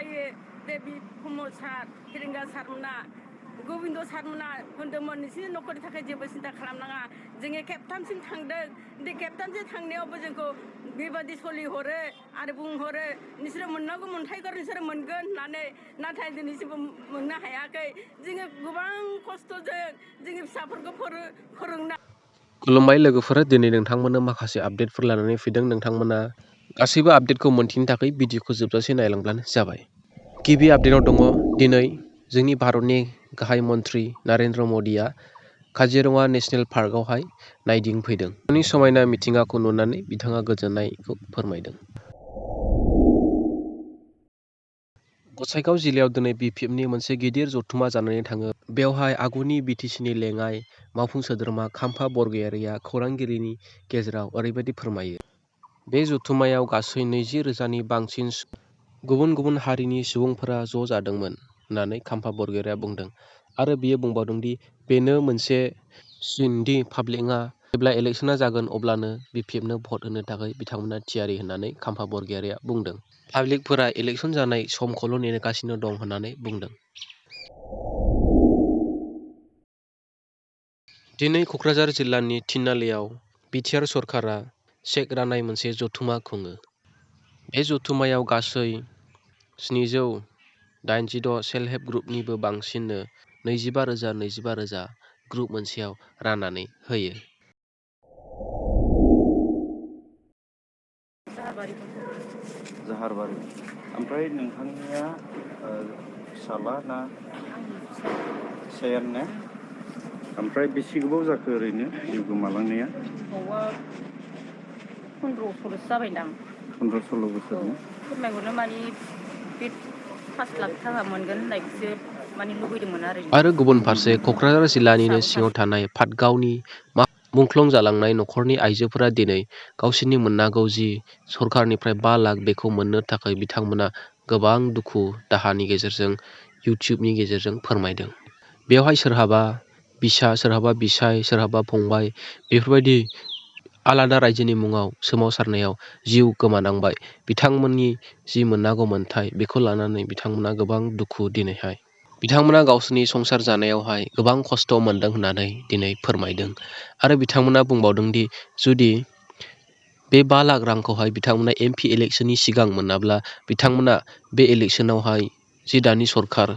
ओमफ्राय बे प्रमद सार हेरेंगा सारमोना गोविन्द सारमोना होनदोंमोन नोंसोरनि न'खरनि थाखाय जेबो सिन्था खालामनाङा जोङो खेबथामसिम थांदों बे खेबथामसिम थांनायावबो जोंखौ बेबादि सोलिहरो आरो बुंहरो नोंसोरो मोननांगौ मोन्थायखौ नोंसोरो मोनगोन होननानै नाथाय दिनैसिमबो मोननो हायाखै जोङो गोबां खस्थ'जों जोंनि फिसाफोरखौ फोरोंना खुलुमबाय लोगोफोरा दिनै नोंथांमोननो माखासे आपडेटफोर लानानै फैदों नोंथांमोना गासैबो आपडेटखौ मोनथिनो थाखाय भिडिअखौ जोबजासे नायलांब्लानो जाबाय। गिबि आपडेटआव दङ दिनै जोंनि भारतनि गाहाय मन्त्रि नरेन्द्र मदिया काजिरङा नेशनेल पार्कआवहाय नायदिंफैदों। नि समायना मिथिंगाखौ नुनानै बिथाङा गोजोननायखौ फोरमायदों। गसाइगाव जिल्लायाव दिनै BPFनि मोनसे गिदिर जथुमा जानानै थाङो। बेवहाय आगुनि BTCनि लेङाइ मावफुं सोद्रोमा खाम्फा बरगयारिया खौरांगिरिनि गेजेराव ओरैबायदि फोरमायो। बे जथुमायाव गासै 20,000नि बांसिन गुबुन गुबुन हारिनि सुबुंफोरा ज' जादोंमोन होननानै खाम्फा बरगयारिया बुंदों आरो बियो बुंबावदोंदि बेनो मोनसे सिन दि पाब्लिकआ जेब्ला इलेक्शना जागोन अब्लानो BPFनो भट होनो थाखाय बिथांमोना थियारि होननानै खाम्फा बरगयारिया बुंदों। पाब्लिकफोरा इलेक्शन जानाय समखौल' नेगासिनो दं होननानै बुंदों। दिनै क'क्राझार जिल्लानि थिनालियाव बिटिआर सरकारा चेक राननाय मोनसे जथुमा खुङो। बे जथुमायाव गासै 786 सेल्फ हेल्प ग्रुपनिबो बांसिननो 25,000 ग्रुप मोनसेयाव राननानै होयो। जाहारबारि ओमफ्राय नोंथांनिया फिसाला ना फिसायानो ने ओमफ्राय बेसे गोबाव जाखो ओरैनो जिउ गोमालांनाया? 15-16 जाबायदां। 15-16 बोसोर ने? फोरमायहरनो मानि बे 5 लाख थाखा मोनगोन होननायखौसो मानि लुबैदोंमोन आरो गुबुन फारसे क'क्राझार जिल्लानिनो सिङाव थानाय पाटगावनि मुंख्लं जालांनाय न'खरनि आइजोफोरा दिनै गावसोरनि मोननांगौ जि सरकारनिफ्राय 5 लाख बेखौ मोननो थाखाय बिथांमोना गोबां दुखु दाहानि गेजेरजों इउटिउबनि गेजेरजों फोरमायदों। बेवहाय सोरहाबा बिसा सोरहाबा बिसाय सोरहाबा फंबाय बेफोरबायदि आलादा रायजोनि मुङाव सोमावसारनायाव जिउ गोमानांबाय। बिथांमोननि जि मोननांगौ मोन्थाय बेखौ लानानै बिथांमोना गोबां दुखु दिनैहाय। बिथांमोना गावसोरनि संसार जानायावहाय गोबां खस्थ' मोनदों होननानै दिनै फोरमायदों आरो बिथांमोना बुंबावदोंदि जुदि बे 5 लाख रांखौहाय बिथांमोना MP इलेक्शननि सिगां मोनाब्ला बिथांमोना बे इलेक्शनावहाय जि दानि सरकार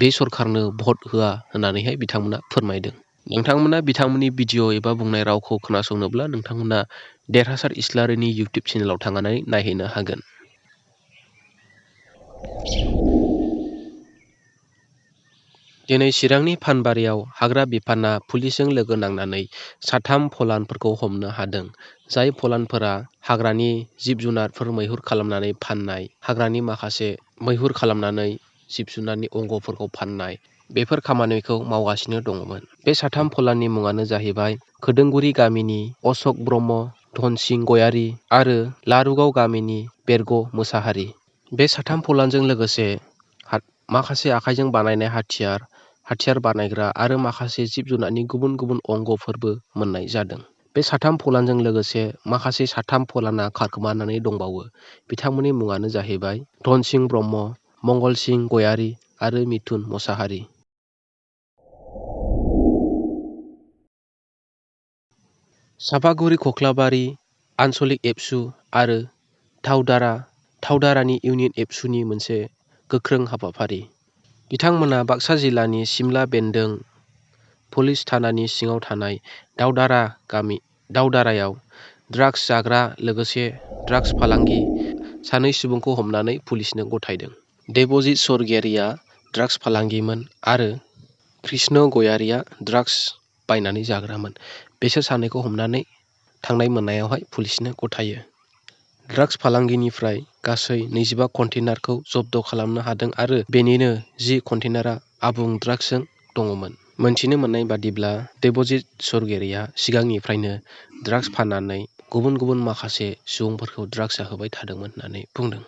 बे सरकारनो भट होआ होननानैहाय बिथांमोना फोरमायदों। नोंथांमोना बिथांमोननि भिडिअ' एबा बुंनाय रावखौ खोनासंनोब्ला नोंथांमोना derhasar islaryनि इउटिउब चेनेलाव थांनानै नायहैनो हागोन। दिनै चिरांनि फानबारियाव हाग्रा बिफानआ पुलिसजों लोगो नांनानै 3 फलानफोरखौ हमनो हादों। जाय फलानफोरा हाग्रानि जिब जुनारफोर मैहुर खालामनानै फाननाय हाग्रानि माखासे मैहुर खालामनानै जिब जुनारनि अंगफोरखौ फाननाय बेफोर खामानिखौ मावगासिनो दङमोन। बे 3 फलाननि मुङानो जाहैबाय खोदोंगुरि गामिनि अशक ब्रह्म, धनसिं गयारि आरो लारुगाव गामिनि बेरग' मोसाहारि। बे 3 फलानजों लोगोसे माखासे आखाइजों बानायनाय हाथियार बानायग्रा आरो माखासे जिब जुनारनि गुबुन गुबुन अंगफोरबो मोननाय जादों। बे 3 फलानजों लोगोसे माखासे 3 फलाना खारखोमानानै दंबावो। बिथांमोननि मुङानो जाहैबाय धनसिं ब्रह्म, मंगलसिं गयारि आरो मिथुन मोसाहारि। सापागुरि खख्लाबारि आन्सलिक एबसु आरो थावदारानि इउनियन एबसुनि मोनसे गोख्रों हाबाफारि। बिथांमोना बाक्सा जिल्लानि सिमला बेन्दों पुलिस थानानि सिङाव थानाय दावदारायाव ड्राग्स जाग्रा लोगोसे ड्राग्स फालांगि 2 सुबुंखौ हमनानै पुलिसनो गथायदों। देबजित स्वरगियारिया ड्राग्स फालांगिमोन आरो कृष्ण गयारिया ड्राग्स बायनानै जाग्रामोन। बिसोर 2खौ हमनानै थांनाय मोनायावहाय पुलिसनो गथायो। ड्राग्स फालांगिनिफ्राय गासै 25 कन्टेनारखौ जब्द खालामनो हादों आरो बेनिनो 10 कन्टेनारा आबुं ड्राग्सजों दङमोन। मोनथिनो मोननाय बादिब्ला देबजित स्वरगियारिया सिगांनिफ्रायनो ड्राग्स फाननानै गुबुन माखासे सुबुंफोरखौ ड्राग्स जाहोबाय थादोंमोन होननानै बुंदों।